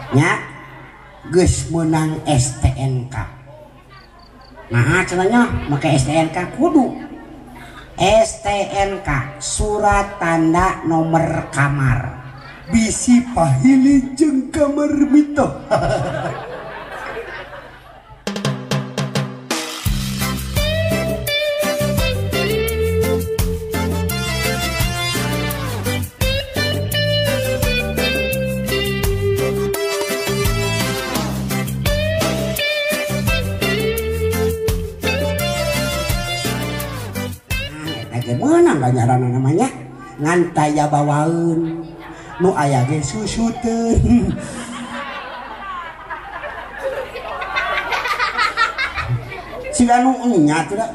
Nya geus meunang STNK. Nah cenah make STNK kudu STNK surat tanda nomor kamar. Bisi pahili jeung kamar mitoh. Menang ganjaran namanya ngan taya bawaeun nu aya ge susuteun. Siga nu nya teh da.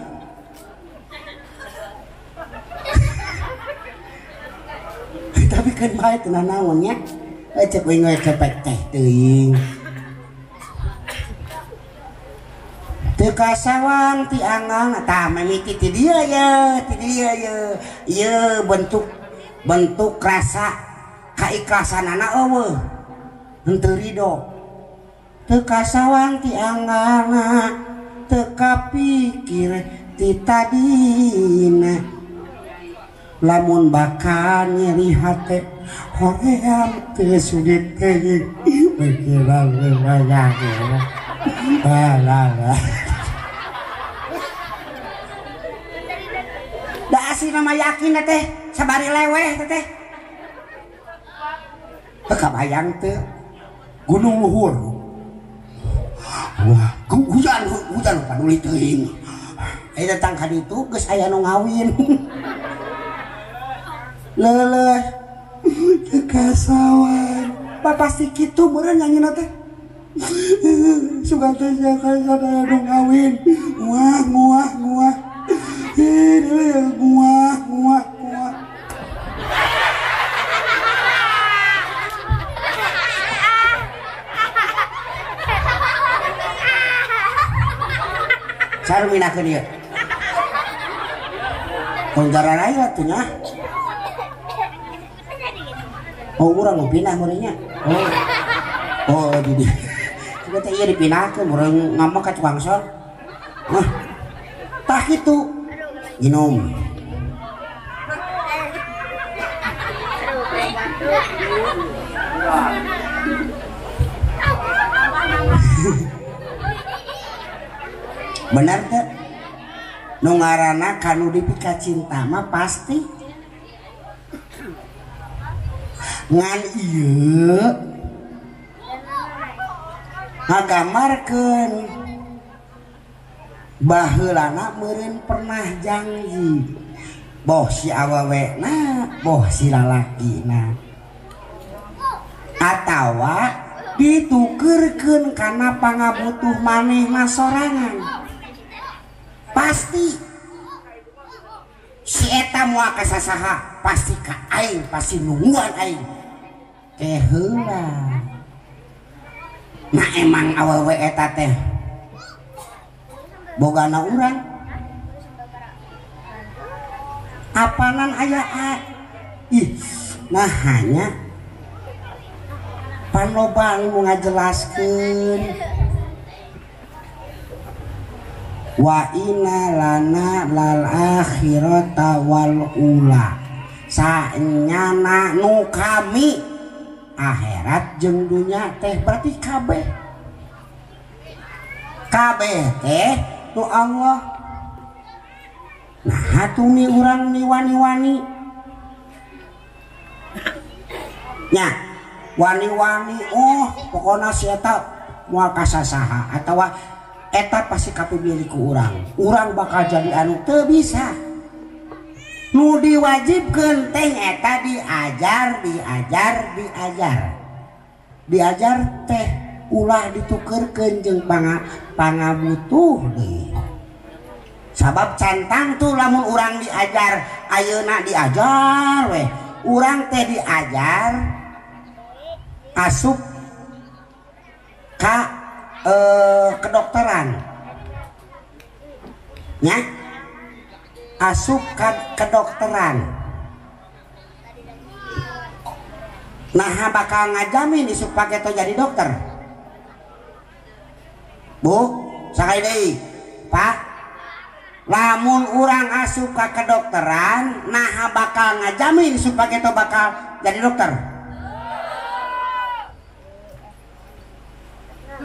Tapi kan bae teu nanaon nya. Cek we ngepek teh teuing. Teu kasawang ti anggang tah mimiti ti dieu ye, ti dieu ye. Ieu bentuk bentuk rasa kaikhlasanana eueuh. Henteu ridho. Teu kasawang ti anggangna, teu kapikir ti tadina. Lamun bakal nyeri hate hoream teu sudit teuing. Pikiran lah. Da asli nama yakin teh sabari leweh teh. Teu kabayang teu gunung luhur. Wah, hujan hujan paduli teuing. Aya datang ka ditu geus aya nu ngawin. Leuleuh teu kasawan. Pasti kitu meureun nyanyina teh. Sugan teh sia sadaya nu ngawin. Nguah nguah nguah. Nguah nguah nguah. Saru minakeun ieu. Tong jararaya atuh nya. Oh, urang nu pindah meureun nya. Oh. Oh, di dieu. Teh ieu dipindahkeun urang ngambek ka tukang sol. Nah, tah kitu. Minum. Bener teh? Nu ngaranna kanu dipika cinta mah pasti. Ngan ieu ngagambarkeun baheulana meureun pernah janji boh si awewena boh si lalakina atawa ditukeurkeun kana pangabutuh manehna sorangan. Pasti si eta moal ka sasaha, pasti ka aing, pasti nungguan aing teh heula. Nah emang awewe eta teh bogana urang apanan aya ih nah hanya panloba nu ngajelaskeun wa inna lana lal akhirata wal ula saenyana nu kami akhirat jeung dunya teh berarti kabeh kabeh teh nu Allah. Nah tumi urang ni wani-wani nya wani-wani oh pokona si eta moal kasasaha atawa eta pasti kapimilih ku urang, urang bakal jadi anu teu bisa. Nu diwajibkeun teh eta diajar diajar diajar diajar teh ulah ditukerkeun jeung pangabutuh deui. Sabab cantang tuh lamun urang diajar ayeuna diajar weh urang teh diajar asup ka kedokteran nya asup ka kedokteran Nah bakal ngajamin isuk paketo jadi dokter. Bu, sakali deui. Pak, lamun urang asup ka kedokteran, nah bakal ngajamin isuk paketo bakal jadi dokter.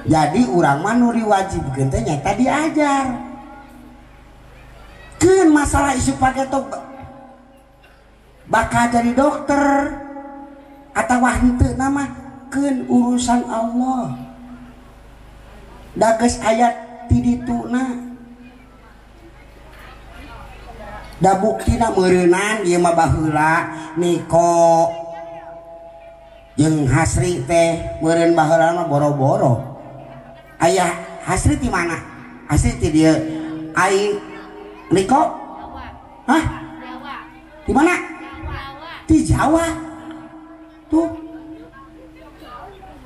Jadi urang mah nu diwajibkeun teh nyata diajar. Keun masalah isuk paketo bakal jadi dokter atau henteu nama keun urusan Allah. Da geus aya ti dituna. Da buktina meureunan ieu mah baheula Niko jeung Hasri teh meureun baheula mah boro-boro. Aya Hasri ti mana? Hasri ti dieu. Ai Niko? Hah? Di mana? Di Jawa. Tuh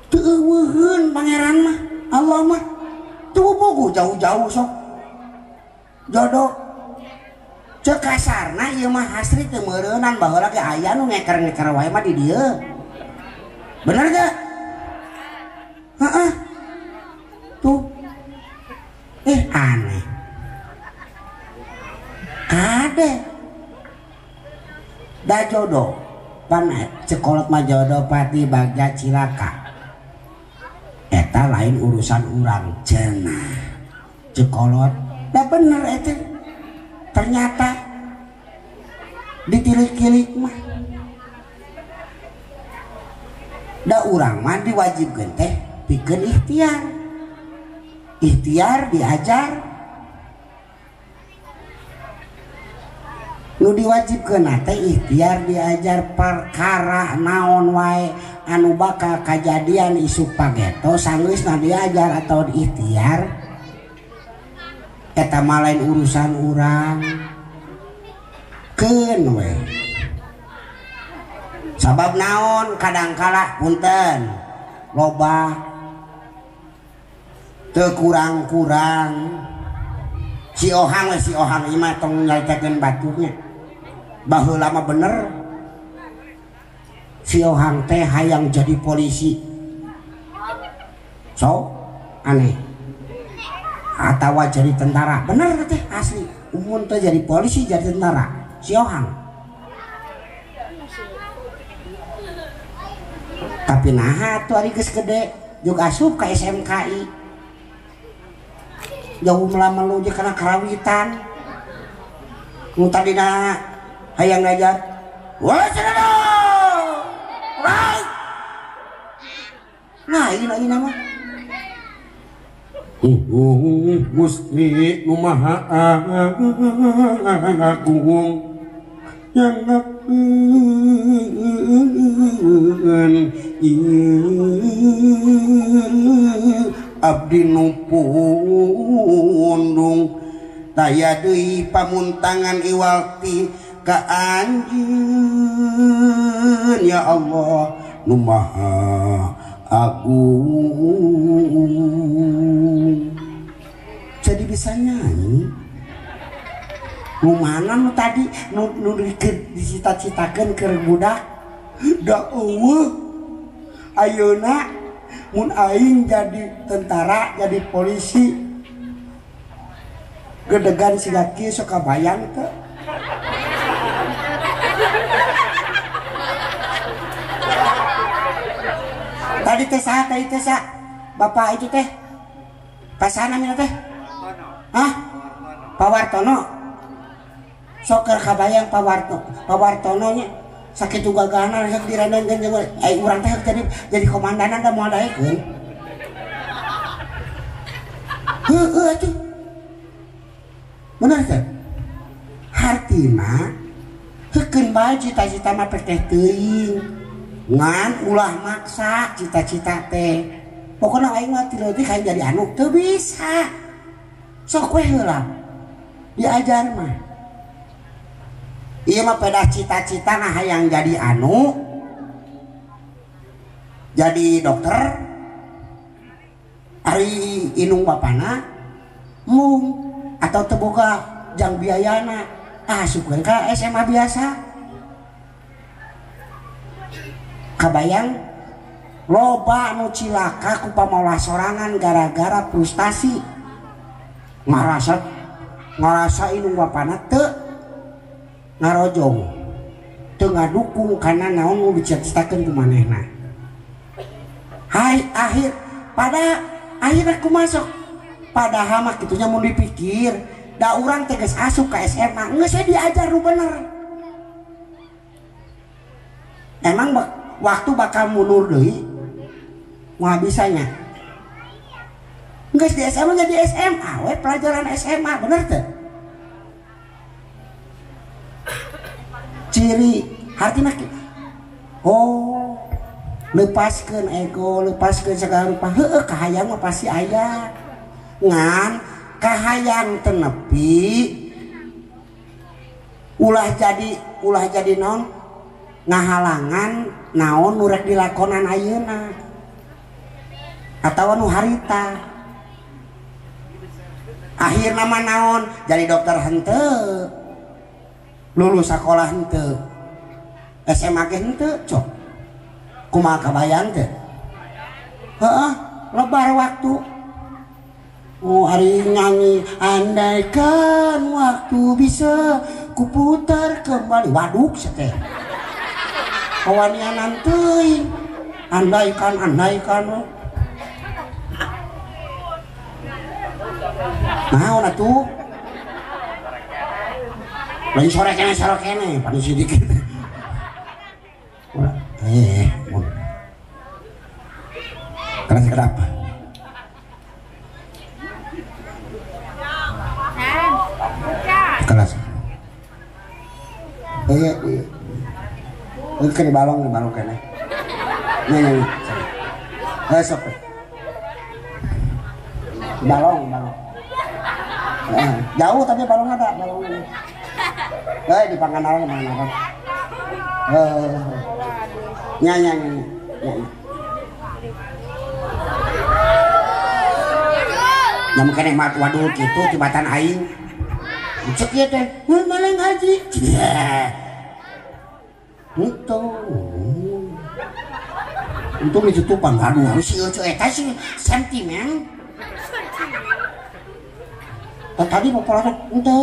teu eueuheun pangeran mah Allah mah tuh bogo jauh-jauh sok jodoh cek kasarna ieu mah Hasri teu meureunan baheula ge aya nu ngeker-ngeker wae mah di dieu bener teu? Heeh tuh aneh kade da jodoh pan cekolot mah jodoh pati bagja cilaka eta lain urusan urang cenah cekolot da bener eta ternyata ditilik-tilik mah da urang mah diwajibkeun teh pikeun ikhtiar ikhtiar diajar nu diwajibkeun teh ikhtiar diajar perkara naon wae anu bakal kajadian isuk pageto sanggeusna diajar atau ikhtiar eta mah lain urusan urang keun we sabab naon kadangkala punten loba teu kurang-kurang si ohang we si ohang ieu mah tong nyaritakeun baturnya baheula mah bener si ohang teh hayang jadi polisi so aneh atawa jadi tentara bener teh asli umum teh jadi polisi jadi tentara si ohang tapi naha tuh ari geus gede juga asup ka SMKI jauh melamelu jeung kana karawitan nu tadina hayang ngajar wah cenah right nah ini mah Gusti nu maha agung nyangakeun abdi nu pundung taya deui pamuntangan iwal ti ka anjeun ya Allah nu maha agung. Jadi bisa nyanyi nu mana nu tadi nu dicita-citakeun keur budak da eueuh ayeuna mun aing jadi tentara jadi polisi gedegan siga kieu sok kabayang teu. Tadi teh saha tadi teh saha bapak itu teh pasana namina teh hah Pak Wartono sok keur kabayang Pak Wartono Pak Wartono nya sakitu gagahna rek direndengkeun jeung ai urang teh jadi komandanan da moal daekeun heueuh atuh bener teh hartina heukeun bae cita-cita mah teh teuing ngan ulah maksa cita-cita teh pokona aing mah ti leutik hayang jadi anu teu bisa sok we heula diajar mah ieu mah pedah cita-cita nah hayang jadi anu jadi dokter ari inung bapana mung atau teu boga jang biayana ah syukur ka SMA biasa. Kabayang loba nu cilaka ku pamaolah sorangan gara-gara frustasi. Ngarasa indung bapana teu ngarojong, teu ngadukung kana naon nu dicita-citakeun ku manehna. Hai akhir pada akhirnya ku masuk padahal mah kitunya mun dipikir da urang teh geus asup ka SMA geus diajar nu bener. Emang waktu bakal mundur deui moal bisanya. Geus di SMA jadi SMA we pelajaran SMA bener teu? Ciri hartina oh lepaskeun ego, lepaskeun segala rupa. Heueuh kahayang mah pasti aya. Ngan kahayang teu nepi ulah jadi naon ngahalangan naon nu rek dilakonan ayeuna atawa nu harita. Akhirna mah naon jadi dokter henteu, lulus sakola henteu, SMA ge henteu cok. Kumaha kabayang teh? Heeh, lebar waktu. Oh, hari nyanyi andaikan waktu bisa kuputar kembali. Waduk teh. Kawanianan teuing. Andaikan andaikan. Naon atuh? Lain sore kene paling sedikit. Kelas berapa? Kelas. Iya. Ini balong kene. Nih. Sok. Balong. Jauh tapi balong ada, balong ini. Di Pangandaran mana? Nya. Nya mungkin emak wadul kitu tibatan aing. Cek ieu teh, heuh malah ngaji. Itu. Untung ditutupan, waduh si eta sih sentimen. Tadi mau pelajar, ente.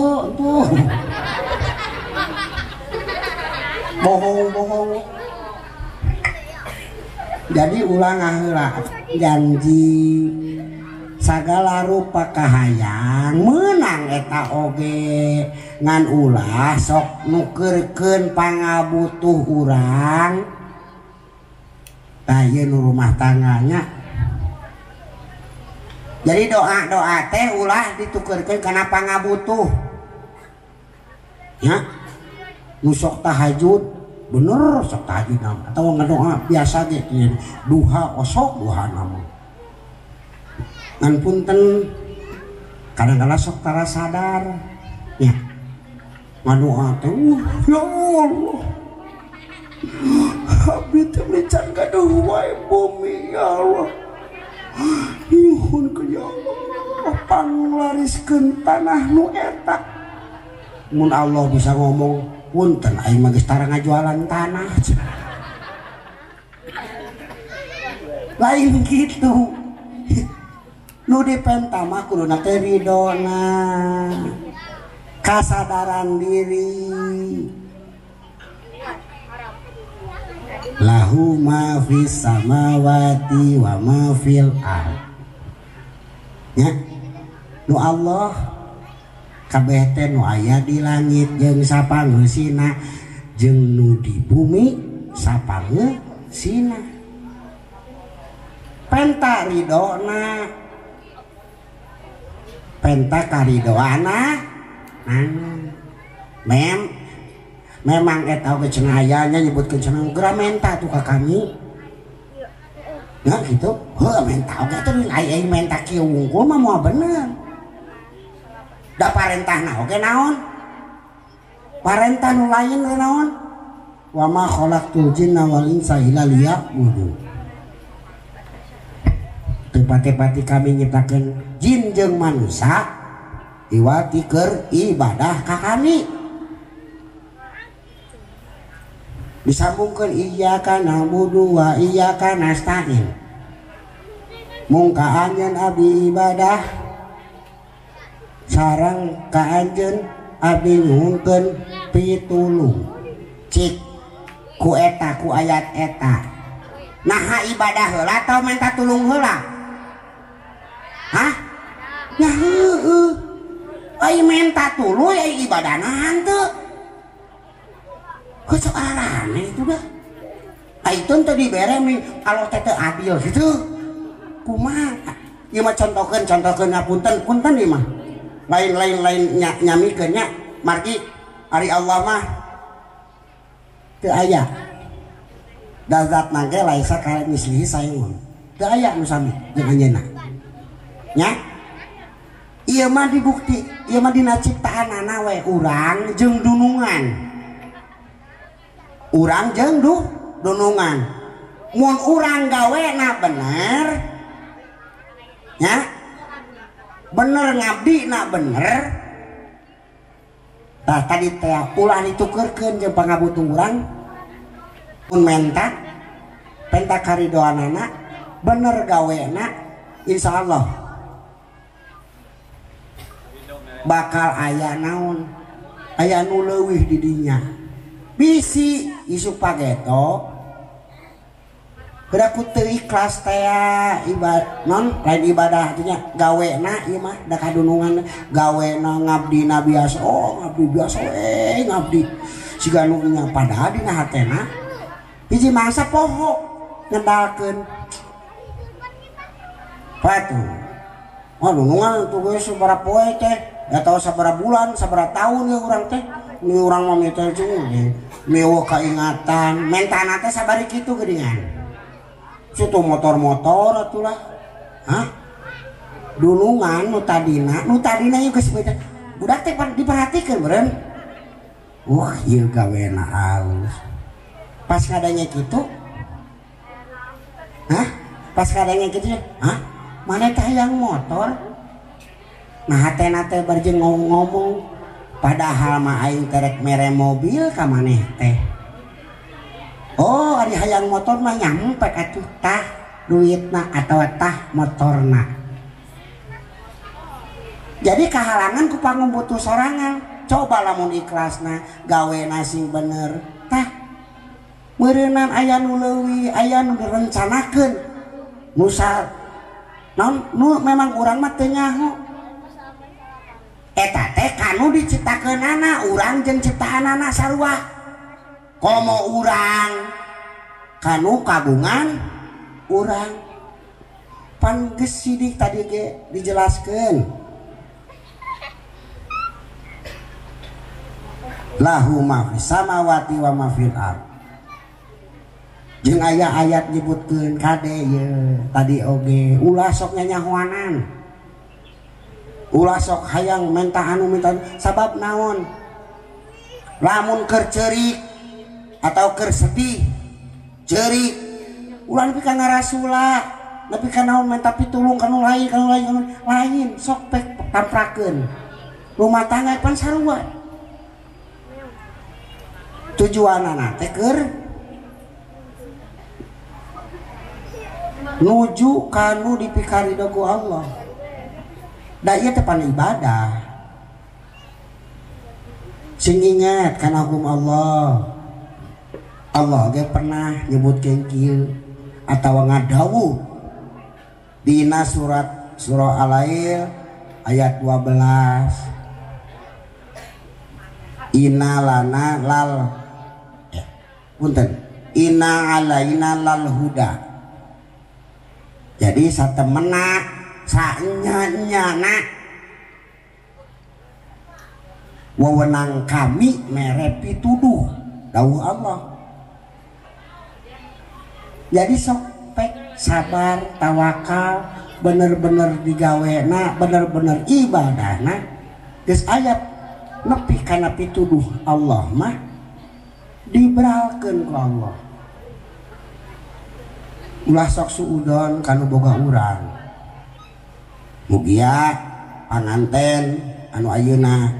Bohong. Jadi ulang heula janji sagala rupa kahayang menang eta oge ngan ulah sok nukeurkeun pangabutuh urang. Tah ieu nu rumah tangganya. Jadi doa-doa teh ulah ditukeurkeun kana pangabutuh. Ya. Nu sok tahajud bener sok tahajud nama atau ngadoa biasa ge duha osok duha nama. Ngan punten kadang-kala sok tara sadar ya. Ngadoa teh ya Allah. Abdi teh can gaduh wae bumi ya Allah. Nyuhun ke ya Allah panglariskeun tanah nu eta. Mun Allah bisa ngomong punten aing mah geus tara ngajualan tanah. Lain kitu. Nu dipenta mah kuduna teh ridona. Kasadaran diri. Lahu ma fis samawati wa ma fil ard. Ya. Nu Allah kabeh teh nu aya di langit jeung sapangeusina jeung nu di bumi sapangeusina. Penta ridona. Penta karidoana. Memang eta oge cenah aya nya nyebutkeun cenah geura menta tuh ka kami. Ya gitu. Heuh menta oge atuh aing menta kieu wungkul mah moal bener. Da parentahna oge naon? Parentah nu lain we naon? Wa ma khalaqtul jinna wal insa illa liya'budun. Teu pati-pati kami nyiptakeun jin jeung manusia iwati keur ibadah ka kami. Disambungkeun iyyaka na'budu wa iyyaka nasta'in. Mung ka anjeun abdi ibadah sareng ka anjeun abdi nyuhunkeun pitulung. Cik ku eta ku ayat eta. Naha ibadah heula atau minta tulung heula? Hah? Ya heueuh. Ai minta tulung ai ibadahna henteu. Kok aneh itu dah. Ai teu dibere mi kalau teh teu adil gitu. Kumaha? Ieu mah contohkeun ngapunten punten ieu mah. Lain-lain nyamikeun nya margi ari Allah mah teu aya. Da zatna ge laisa kamislihi sayun. Teu aya nu sami jeung anjeunna. Nya? Ieu mah dibukti, ieu mah dina ciptaanana we urang jeung dunungan. Urang jeung dunungan. Mun urang gawena bener nya, bener ngabdina bener. Tah tadi teh ulah ditukerkeun jeung pangabutuh urang. Mun menta penta karidoanana bener gawena insyaallah bakal aya naon, aya nu leuwih di dinya. Bisi isuk pageto geura ku teu ikhlas teh ibadah non lain ibadah artinya gawena ieu mah da kadunungan gawena ngabdina biasa. Oh ngabdi biasa we ngabdi siga nu nya padahal dina hatena hiji mangsa poho ngedalkeun patuh. Oh dunungan tuh geus sabaraha poe teh atau sabaraha bulan sabaraha tahun ya urang teh ni urang mah teh jeung miwo kaingatan mentana teh sabari kitu geuningan. Situ motor-motor atulah. Hah? Dunungan nu tadina ieu geus beda. Budak teh diperhatikeun beureun. Ieu gawena alus. Pas kadanya kitu. Hah? Pas kadanya kitu. Hah? Mana teh hayang motor? Nah hatena teh barjeng ngomong padahal mah aing terek mere mobil ka maneh teh. Oh ari hayang motor mah nyampe atuh tah duitna atau tah motorna. Jadi kahalangan ku pangumbutuh sorangan. Coba lamun ikhlasna gawena sing bener tah meureunan aya nu leuwih aya nu direncanakeun nusa naon nu memang urang mah teu nyaho. Eta teh kanu diciptakeunana urang jeung ciptaanana sarua. Komo urang kanu kagungan urang pan geus sidik tadi ge dijelaskeun lahu ma fis samawati wa ma fil ard. Jeung aya ayat nyebutkeun kade ye tadi oge ulah sok nyanyahoanan ulah sok hayang minta anu minta sabab naon lamun keur ceurik atau keur sedih ceurik ulah nepi ka ngarasula nepi ka naon minta pitulung kanu lain kanu lain kanu lain sok pek tamprakeun rumah tangga pan sarua tujuanana teh keur nuju kanu dipikarido ku Allah. Da ieu teh pan ibadah. Sing ingat kana hukum Allah. Allah ge pernah nyebutkeun kieu atawa ngadawuh dina surat surah Al-Lail ayat 12. Inna lana lal punten inna alaina lal huda. Jadi satemena saenya-nyana wewenang kami mere pituduh dawuh Allah. Jadi sok pek sabar tawakal bener-bener digawena bener-bener ibadahna geus aya nepi kana pituduh Allah mah diberalkeun ku Allah. Ulah sok suudon kanu boga urang. Mugia panganten anu ayeuna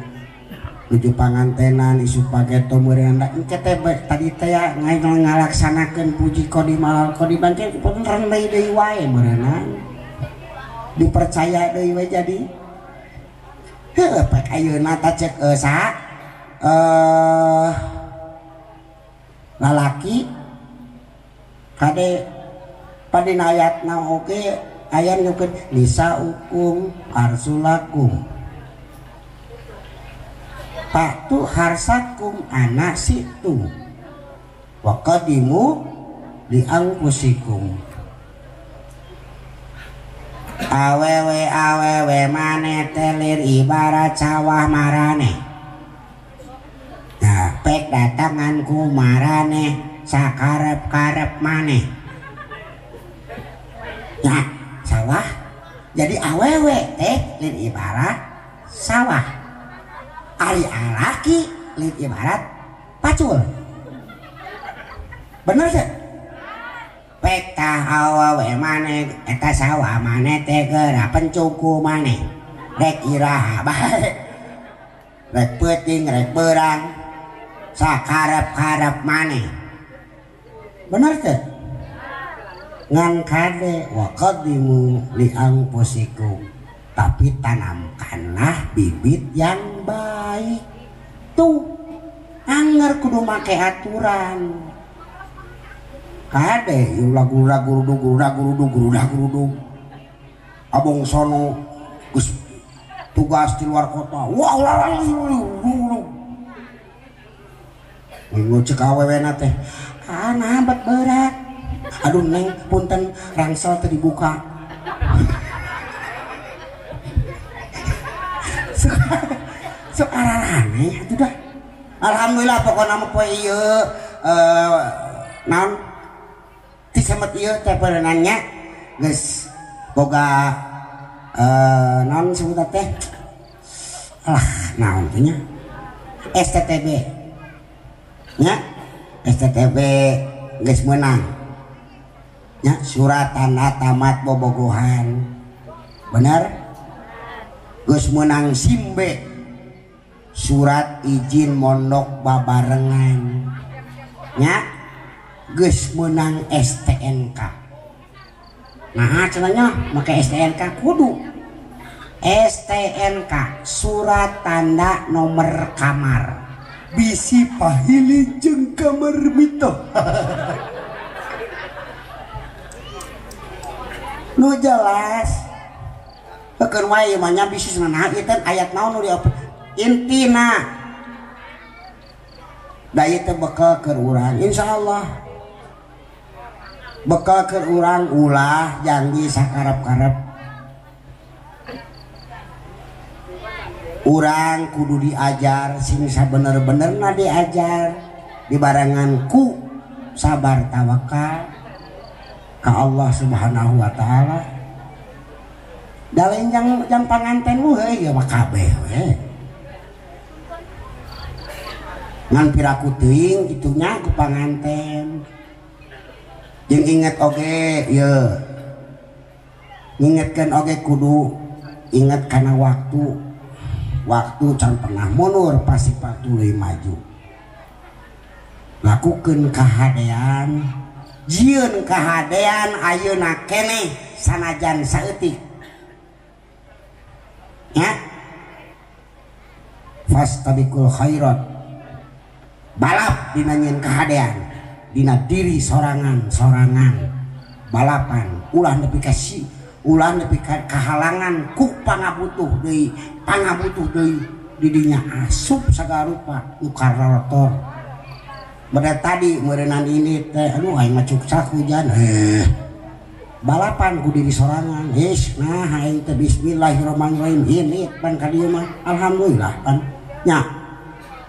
Nuju pangantenan isu pageto meureun engke teh tadi teh ngalaksanakeun puji kodim alal kodim bangke beneran deui wae meureunna dipercaya deui we jadi heuh pek ayeuna ta cek saha lalaki kade padina ayatna oge aya nyukeun nisaukum arsulakum Patu harsakum anak situ wa qadimu li anfusikum awewe awewe mane telir ibarat sawah marane nah pek datangan ku marane sakarep-karep mane nah sawah jadi awewe teh lir ibarat sawah ari alaki lir ibarat pacul bener sih pek tah awewe mane eta sawah mane teh geura pencuku mane rek iraha bae rek peuting rek beurang sakarep-karep mane bener teh ngan kade wa qaddimu li anfusikum tapi tanamkanlah bibit yang baik tuh anger kudu make aturan kade ulah gurudug ulah gurudug ulah gurudug abong sono geus tugas di luar kota wah ulah gurudug ngocek awewena teh ah nambat berat aduh neng punten rangsel teh dibuka sok ararane atuh dah alhamdulillah pokona mah poe ieu naon ti semet ieu teh perenannya geus boga naon sebutna teh alah naon teh nya STTB nya STTB geus meunang nya surat tanda tamat bobogohan bener geus meunang simbe surat izin mondok babarengan nya geus meunang STNK nah cenah make STNK kudu STNK surat tanda nomor kamar bisi pahili jeung kamar mitoh nu jelas keun wae mah nya bisi cenah ieu teh ayat naon nu intina da ieu teh bekal keur urang insyaallah bekal keur urang ulah janji sakarep-karep urang kudu diajar sing sabener-benerna diajar dibarengan ku sabar tawakal ka Allah Subhanahu wa taala da lain jang panganten we ieu mah kabeh we ngan piraku teuing kitu nya ku panganten jeung inget oge ieu ngingetkeun oge kudu inget kana waktu waktu can pernah mundur pasti tuluy maju lakukeun kahadean jieun kahadean ayeuna keneh sanajan saeutik nya fastabiqul khairat balap dina nyieun kahadean dina diri sorangan-sorangan balapan ulah nepi ka si ulah nepi ka kahalangan ku pangabutuh deui didinya asup sagarupa nu karotor beda tadi meureunnan ini teh aduh aing mah cukcak hujan balapan ku diri sorangan geus nah aing teh bismillahirrahmanirrahim ini pan ka dieu mah alhamdulillah pan nya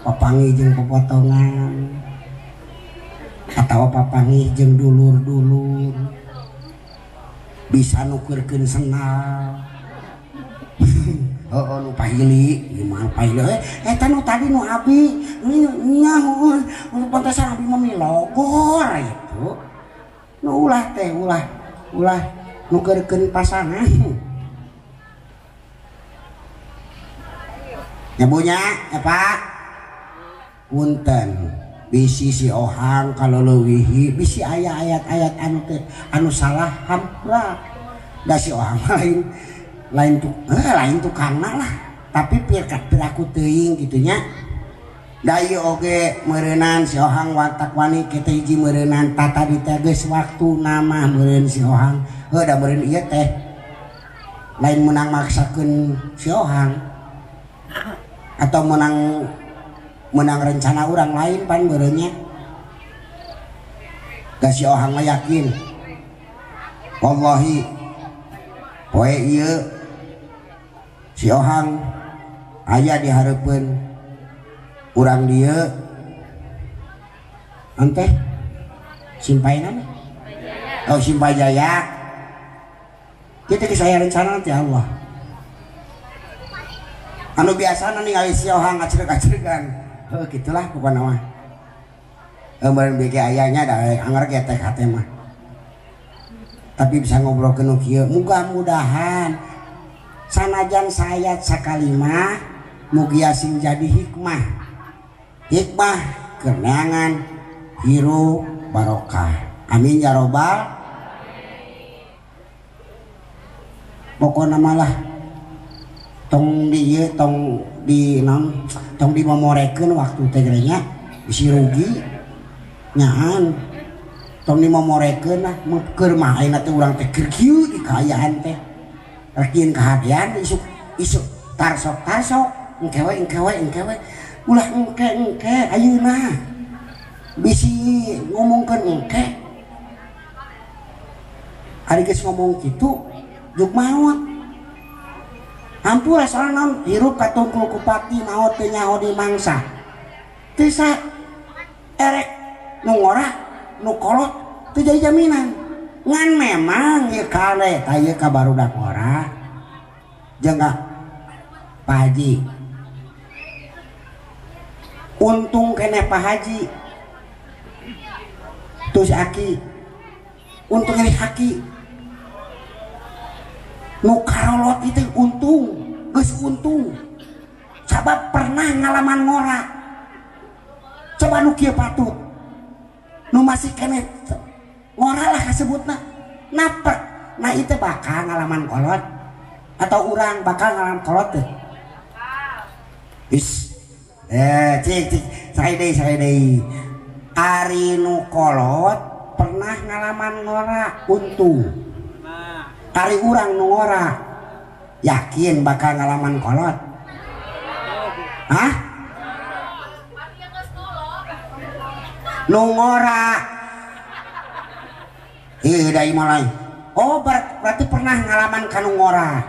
papanggih jeung popotongan atau papanggih jeung dulur-dulur bisa nukeurkeun senal heeh nu pahili gimana pahili eta nu tadi nu abi nya nu pantesan abi mah milogor itu nu ulah teh ulah ulah nukeurkeun pasangan ya Bu nya ya Pak. Punten bisi si Ohang kalau leuwihi bisi aya ayat-ayat anu teh anu salah hampura. Da si Ohang lain lain tukangna lah, tapi piraku teuing kitu nya. Da ieu oge meureunnan si Ohang watak wani kitu hiji meureunnan tata di teh geus waktuna mah meureun si Ohang. Heuh da meureun ieu teh lain meunang maksakeun si Ohang atau menang rencana orang lain pan meureunnya. Da si Ohang mah yakin wallahi poe ieu si Ohang aya di hareupeun urang dieu enteh Simpai nama oh Simpai Jaya kita geus aya rencana ti Allah anu biasana ningali si Ohang ngacreg-acregan heuh gitulah pokona mah meureun bege ayanya da anger ge teh hate mah tapi bisa ngobrolkeun nu kieu mudah-mudahan sanajan sayat sakalimah mugia sing jadi hikmah hikmah keneangan hirup barokah amin ya robbal. Pokona malah tong di ieu tong di naon tong dimomorekeun waktu teh nya bisi rugi nyaan tong dimomorekeun lah keur mah ayeuna teh urang teh keur kieu di kaayaan teh rek nyieun kahadean isuk isuk tarsok tarsok engke we engke we engke we ulah engke engke ayeuna bisi ngomongkeun engke ari geus ngomong kitu juk maot hampura soalna naon hirup katungkul kupati maot teu nyaho di mangsa teu sa erek nu ngora nu kolot teu jadi jaminan ngan memang ieu kale tah ieu ka barudak ngora jeung ka Pak Haji untung keneh Pak Haji terus aki untung keneh aki nu karolot itu untung geus untung sabab pernah ngalaman ngora coba nu kieu patut nu masih keneh ngora lah kasebutna naper nah itu bakal ngalaman kolot atau urang bakal ngalaman kolot teh is cik cik saya deui ari nu kolot pernah ngalaman ngora untung kari urang nu ngora yakin bakal ngalaman kolot. Hah? Nu ngora ih da ieu lain. Oh berarti pernah ngalaman ka nu ngora.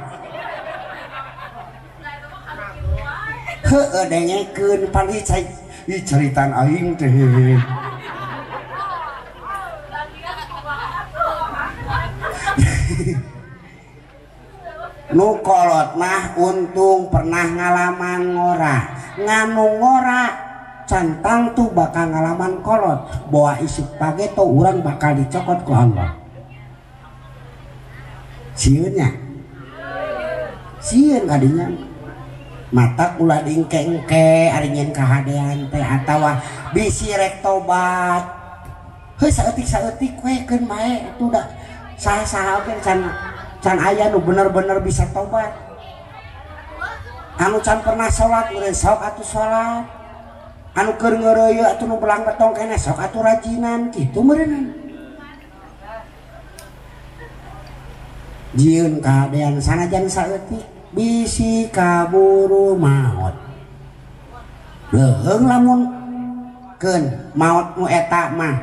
Heueuh dengekeun pan ieu ceritaan aing teh. Nu kolot mah untung pernah ngalaman ngora nganu ngora cantang tuh bakal ngalaman kolot bawa isuk page tuh urang bakal dicokot ku Allah sieun nya sieun kadinya mata ulah diengke-engke ari nyeun kahadean teh atawa bisi rek tobat heuh saeutik-saeutik we keun bae atuh da saha-saha oge can aya nu bener-bener bisa tobat anu can pernah sholat meureun sok atuh sholat anu keur ngeureuyeuh atuh nu belang betong keneh sok atuh rajinan kitu meureun jieun kahadean sanajan saeutik bisi kaburu maot leuheung lamun keun maot nu eta mah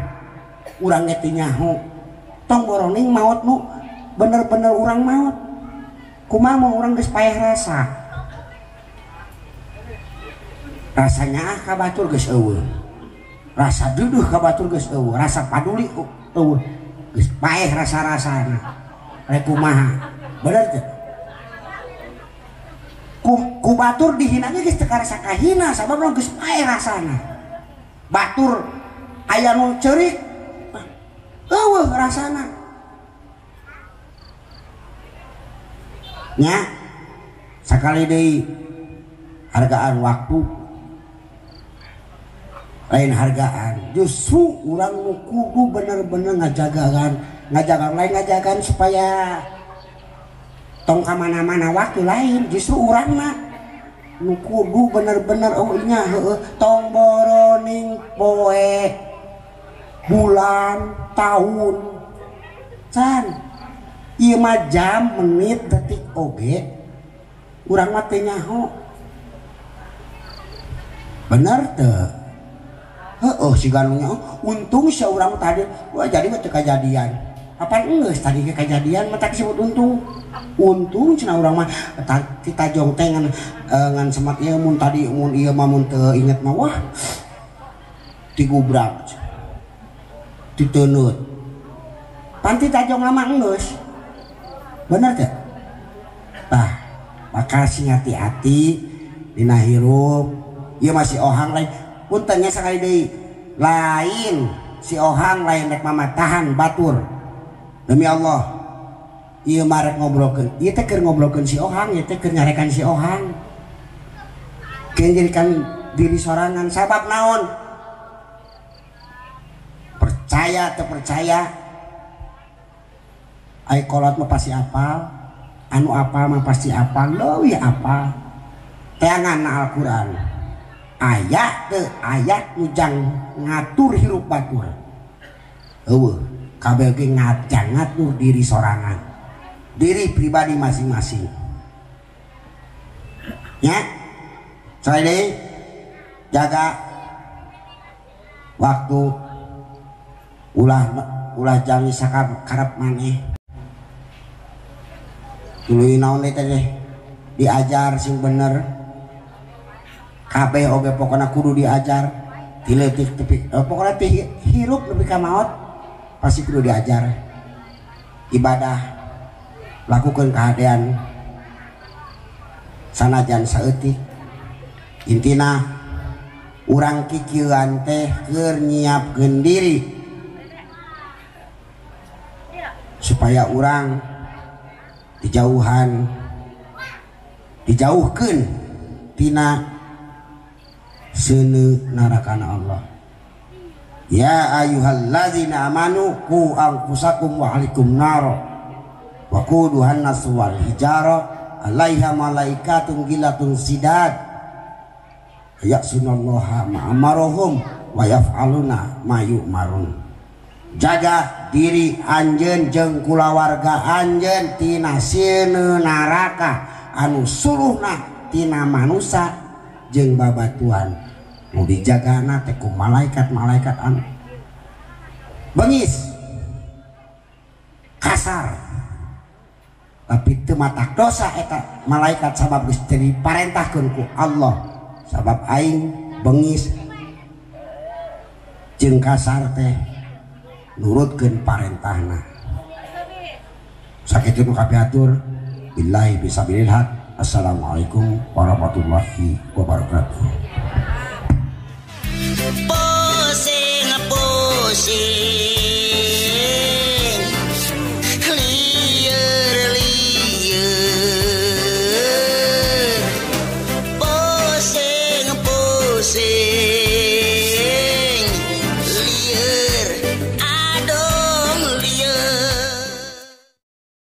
urang ge teu nyaho tong boroning maot nu bener-bener urang maot kumaha mun urang geus paeh rasa rasanya ah ka batur geus eueuh rasa duduh ka batur geus eueuh rasa paduli eueuh geus paeh rasa-rasana rek kumaha bener teu ku batur dihina ge geus teu karasa kahina sabab geus paeh rasana batur aya nu ceurik eueuh rasana nya sakali deui hargaan waktu Lain hargaan, justru urang nu kudu bener-bener ngajagakan, ngajagan lain ngajagan supaya tong ka mana-mana waktu lain, justru urang mah nu kudu bener-bener oh nya heueuh tong boroning poe bulan tahun can ieu mah jam menit detik oge urang mah teu nyaho. Bener teu? Heeh siga nu nyaho untung sia urang tadi wah jadi mah teu kajadian. Apan geus tadi ge kajadian mah tak disebut untung. Untung cenah urang mah titajong teh ngan semat ieu mun tadi mun ieu mah mun teu inget mah wah digubrak diteunut. Pan titajong lama geus. Bener teu? Tah, maka sing hati-hati dina hirup. Ieu masih ohang lain. Punten nya sakali deui. Lain si ohang lain rek mamatahan batur. Demi Allah, ieu mah rek ngobrolkeun. Ieu teh keur ngobrolkeun si ohang, ieu teh keur nyarekan si ohang. Keur njadikan diri sorangan sabab naon? Percaya atau percaya? Ai kolot mah pasti apal, anu apal mah pasti apal, leuwih apal. Teangan na Al-Qur'an. Ayat teu ayat nu jang ngatur hirup batur. Eueuh, kabeh ge ngajang ngatur diri sorangan. Diri pribadi masing-masing. Ya. Sekali deui jaga waktu ulah jangi sakarep maneh. Tuluy naon deui teh diajar sing bener. Kabeh oge pokona kudu diajar ti leutik tepi pokona ti hirup nepi ka maot pasti kudu diajar. Ibadah lakukeun kahadean sanajan saeutik. Intina urang kikieuan teh keur nyiapkeun diri supaya urang dijauhkeun tina seuneu narakana Allah. Ya ayyuhallazina amanu qu anfusakum wa ahlikum nar wa quduhan nas wal hijara alaiha malaikatun gilatun sidad ya'sunallaha ma amarahum wa yaf'aluna ma yu'marun. Jaga diri anjeun jeung kulawarga anjeun tina seuneu naraka anu suluhna tina manusa jeung babatuan. Nu dijagana teh ku malaikat-malaikat anu bengis kasar tapi teu matak dosa eta malaikat sabab geus diparentahkeun ku Allah sabab aing bengis jeung kasar teh nurutkeun parentahna. Sakitu nu kapiatur billahi bisabilil haq. Assalamualaikum warahmatullahi wabarakatuh.